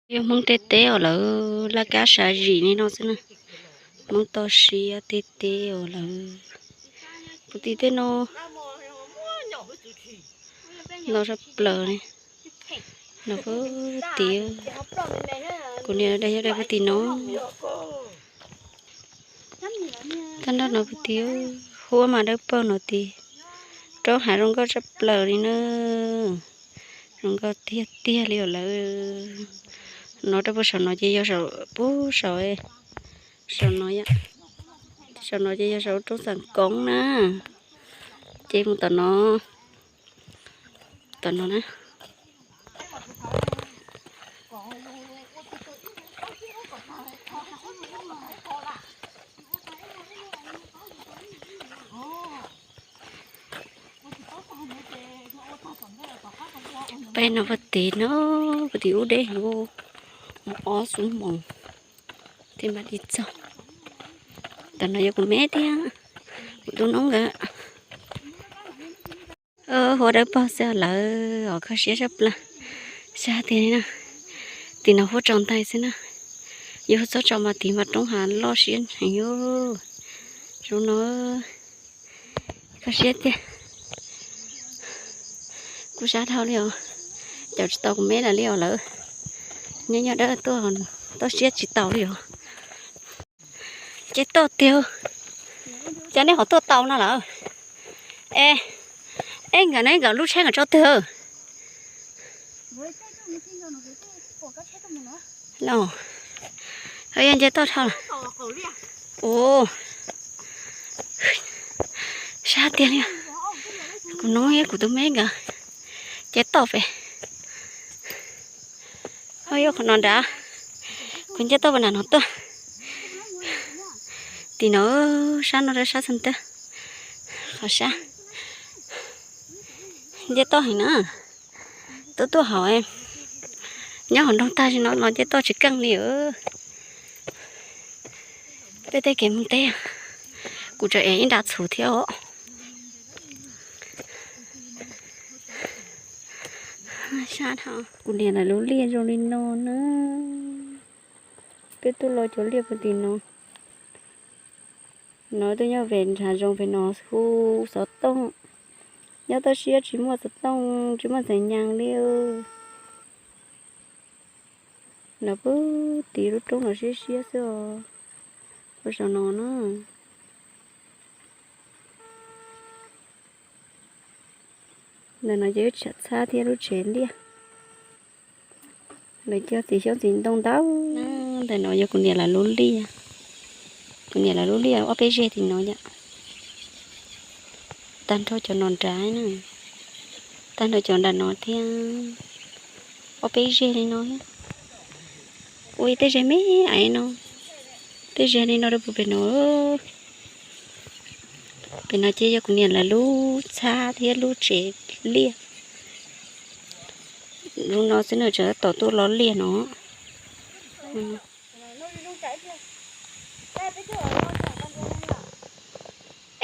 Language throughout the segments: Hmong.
Yog Hmoob tej teb os, lawv laj kab sav zim li no xwb na. Hmoob toj siab tej teb os lawv. Puv tim tej no ntau tshaj plaws li. No puv tim, kuv niam daig yog daig puv tim no. Tag nrho no puv tim, huab mas dawb paug no tim. Roob hav zoo nkauj tshaj plaws li na. Zoo nkauj tiag tiag li os lawv. No rau puag saum no ces yog saum, puag saum, saum no, saum no ces yog saum roob Xam Koob na. Ces mus tom no, tom no na. Peb no puag tim no, puag tim ub deb heev, mus ob xuab moos thiaj mam li txog. Tam no yog kuv me thiab kuv tus noob nkawd. Huab dawb paug xwb lawv os, kho siab tshaj plaws. Sab tiag li na, tim no huab tsaus ntais xwb na. Yog huab txob tsaus mas tim mas roob hav loj siab heev os. Zoo no kho siab tiag. Kuv sab dhau li os, caum tsis tau kuv me lawm li os lawv. Nyob nyob dawb tuaj, toj siab tsis taus li os. Ces toj tiag, cas nej ho tuaj tau no lawm? E, e nkawd ne, nkawd lub tsheb nkawd tso twg? Los, yog nce toj dhau. Ua, sab tiag li. Kuv noob thiab kuv tus me nkawd ces toj pem. Ho yog qhov no nrad, kuv nce toj pem nram no tuaj. Tim no, sab no rau sab xeev teb, qhov sab nce toj heev na. Tuaj tuaj hauv, nyob hauv nroog tag sim no los nce toj tsis keej li. Peb tej kev mus teb, kuv tseem ev ib nra txhuv thiab os. Kuv niam lawv lub liaj zoo li no na. Peb tuaj los cov liaj puag tim no. No tuaj nyob pem ntshav zoov pem no hu xov tooj. Nyob toj siab tsis muaj xov tooj tsis muaj xav nyaas li. No puag tim lub roob no siab siab xwb os. Puag saum no na. Ntawm no ces wb tsam txhab thiab lub tsev liaj. Lawv cog txiv xyoob txiv ntoo ntau. Ntawm no yog kuv niam lawv lub liaj. Kuv niam lawv lub liaj ob peb zeg tim no yom. Tag nrho cov no nrad na. Tag nrho cov nram no thiab. Ob peb zeg li no. Ua ib tej zeg me aiv no. Tej zeg li no rau puag pem no. Pem no ces yog kuv niam lawv lub txhab thiab lub tsev liaj. Lub no xwb na, tseem tab tom tuaj lo liaj no.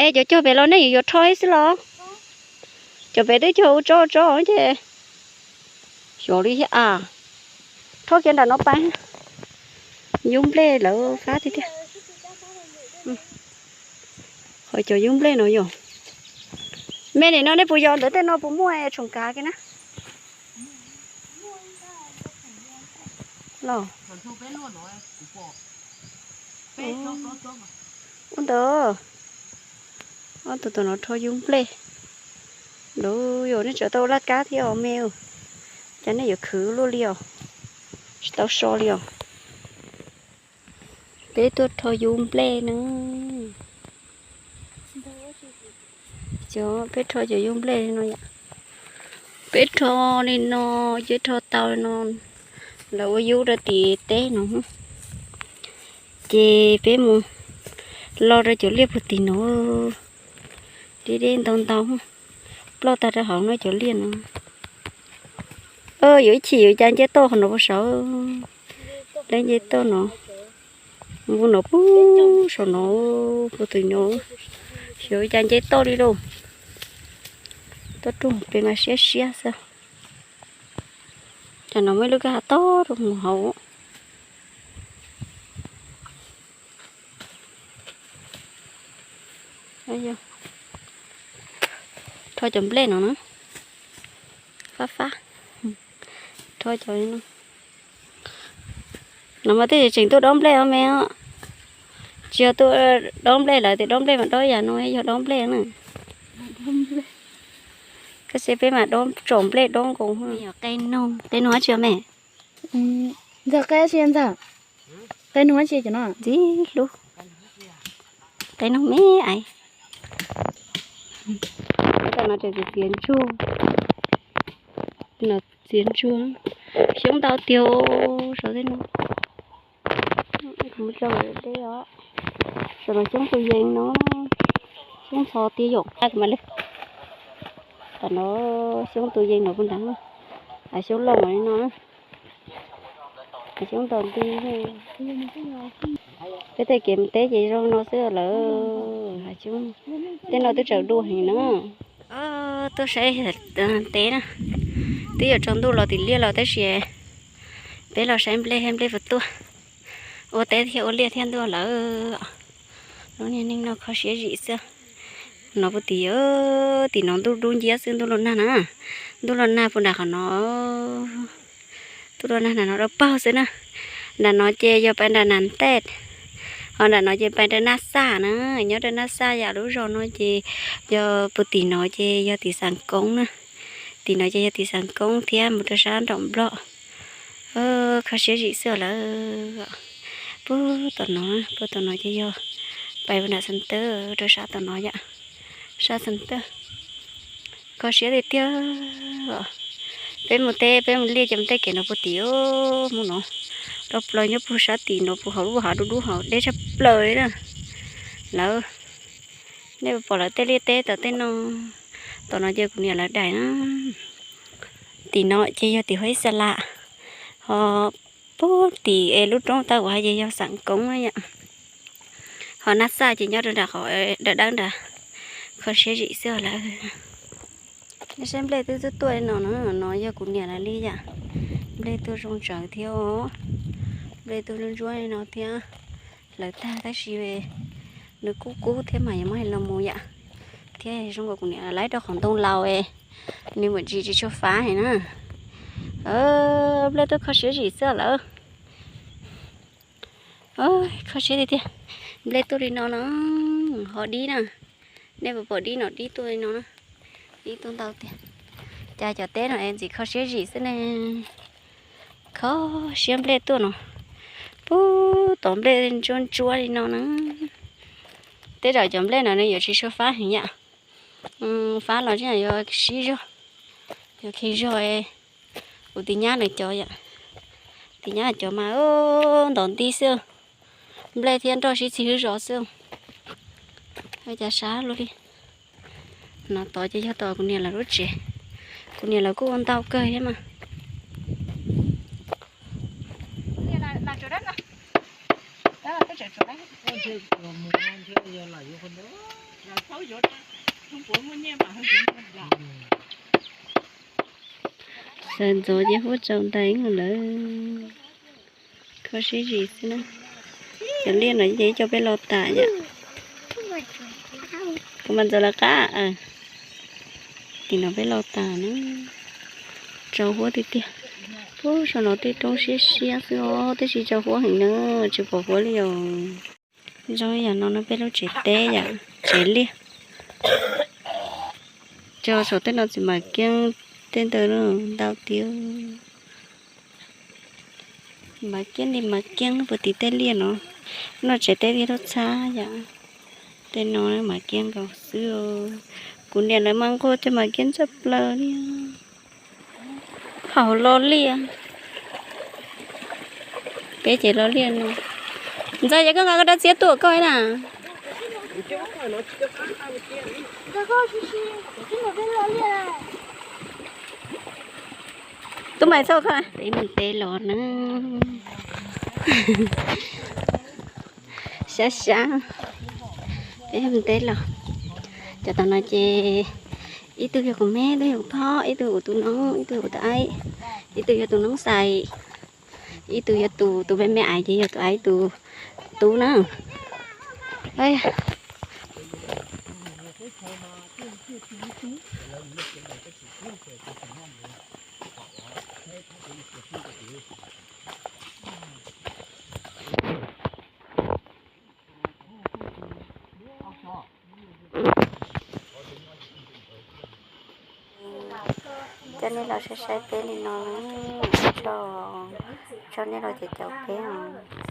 Es cov cog pem los nej yuav yuav rho ib xwb los? Cov pem twb cog ua tsob ua tsob ces xyov li thiab a. Rho kiag nram no pais. Yub nplej lawv fab tiag tiag. Qhov cov yub nplej no yog me nim no nej puas yos ntawd tej no puas muaj tshoom kav kiag na? Los ua ntawd. Ob tug tom no rho yub nplej. Lawv yog nej tsam tau laj kab thiab os me. Cas nej yuav khwv luaj li os? Tsis tau so li os. Peb tuaj rho yub nplej na. Cov peb rho cov yub nplej li no yom. Peb rho li no, ces rho tau li no, lawv ua yub rau tim teb no. Ces peb mus lo rau cov liaj puag tim no. Deb deb ntau ntau, ploj tag rau hauv no cov liaj no. Yuav ib chim yuav cas nce toj qhov no puag saud. Lawv nce toj no, npus no puag saum no, puag tim no. Xyov cas nce toj li lauj. Toj roob pem mas siab siab xwb. Cov no muaj ib lub kwj ha toj rau mus hauv. Rho cov nplej no na, fab fab. Rho cov no. No mas twb tseem tuaj dob nplej os me os. Tsis yog tuaj dob nplej lawm tias dob nplej mas dob yam no yog dob nplej na. Koj saib peb mas dob tsom nplej dob nkoos. Qe noog, qe noog dab tsi me? Ntxawg qe dab tsi ntxawg? Qe noog dab tsi cov no? Ntxim hlub. Qe noog me aiv. Tam no tseem txiav ntsuag. No txiav ntsuag. Xyoob ntau tiag saum tej no. Mus tso deb os. Tam no xyoob tus yees no. Xyoob ntxhov tiag yom. Tam no xyoob tus yees no puag nrad. Xyoob loj mas li no. Xyoob ntau nti. Peb tej kev mus teb ces zoo no xwb lawm. Tej no twb tsaus dua heev na. Tuaj saib teb na. Twb yuav tsaus ntuj los tim liaj los tab sis peb los saib nplej, nplej puas tuaj. Ua teb thiab ua liaj thiab ntuj lawm. Lub niag neej no kho siab zim xwb. No puag tim, tim no ntuj dub nciab xwb, ntuj los nag na. Ntuj los nag puag nram qhov no. Ntuj los nag nram no rau paug xwb na. Nram no ces yog pais nram Nas Tej, ho nram no ces pais rau Naj Xaj na. Nyob rau Naj Xaj yam lub zos no ces yog puag tim no ces yog tim Xav Koob na. Tim no ces yog tim Xav Koob thiab mus rau sab nraum Nplog. Kho siab zim xwb lawm. Puag tom no, puag tom no ces yog pais nram Xeev Tawb rau sab tom no yom. Sab Xeev Tawb. Kho siab tiag tiag. Peb mus teb peb mus liaj ces mus tej kev no puag tim ub mus no. Rau plaws nyob puag sab tim no puag hauv lub hav dub dub hauv deb tshaj plaws li na. Lawv, nej puas pom lawv tej liaj teb tom tej no? Tom no ces kuv niam lawv daim na. Tim no ces yog tim Huab Ib Xas Las, ho puag tim es lub roob tawb uas hais ces yog Xav Koob na yom. Ho Naj Xaj ces nyob rau nram qhov dawb dawb nrad. Kho siab zim xwb lawm. Nej saib nplej twb tuaj tuaj li no na, no yog kuv niam lawv li yom. Nplej tuaj zoo tsawv thiab os. Nplej tuaj ntsuab ntsuab li no thiab. Hlawv tag tab sis nws kub kub thiab mas yuav muab hais los mus yom. Thiab zoo nkaus kuv niam lawv laib rau qhov ntoo laus es nws muaj tsis tsis tshua fab heev na. Nplej tuaj kho siab zim xwb lawm. Kho siab tiag tiag. Nplej tuaj li no no, ho dib na. Nej puas pom dib no, dib tuaj li no na. Dib tuaj ntau tiag. Cas cov teb no es ntxim kho siab zim xwb ne. Kho siab nplej tuaj no. Puag tom nplej ntsuab ntsuab li no na. Tej zaum cov nplej no nws yuav tsis tshua fab heev yom. Fab los tseem yuav sib zog, yuav khi zog. Kuv tiv nyab lawv cov yom. Tiv nyab lawv cov mas ntov nti xwb. Nplej thiab nroj sib txig hwb zos xwb. Cas sab luaj li. No tod ces yog tom kuv niam lawv lub tsev. Kuv niam lawv kuj ua ntau kawg thiab mas. Sawv ntxov ces huab tsaus ntais lawm. Kho siab zim xwb na. Cov liaj no ces ib co peb lo tas yom. Kuv mam ntxuav lawv qab. Tim no peb lo tas na. Tsaus huab tiag tiag. Puag saum no tej roob siab siab xwb os, tab sis tsaus huab heev na, tsis pom huab li os. Zoo yam no no peb lub tsev teb yom, tsev liaj. Cog saum tej no txiv Mav Kiab tej ntawd ntau tiag. Mav Kiab li Mav Kiab puag tim tej liaj no. No tsev teb viaj lub txhab yom. Tej no Mav Kiab nkaus xwb. Kuv niam lawv mas nquag cov Mav Kiab tshaj plaws li. Haus lo liaj. Peb ces lo liaj no. Ntxawg, yog koj nqa koj rab txiab tuaj koj na. Tub Maiv txhoj koj. Peb mus teb los na. Sab sab. Peb mus teb los. Cov tom no ces ib tug yog kuv me, ib tug yog kuv phob, ib tug kuv tus noob, ib tug kuv tus aib. Ib tug yog tus noob xais, ib tug yog tus, tus me me ais ces yog tus ais tus tub na. Coj nej los saib saib peb li no, tso, tso nej los caum caum peb os.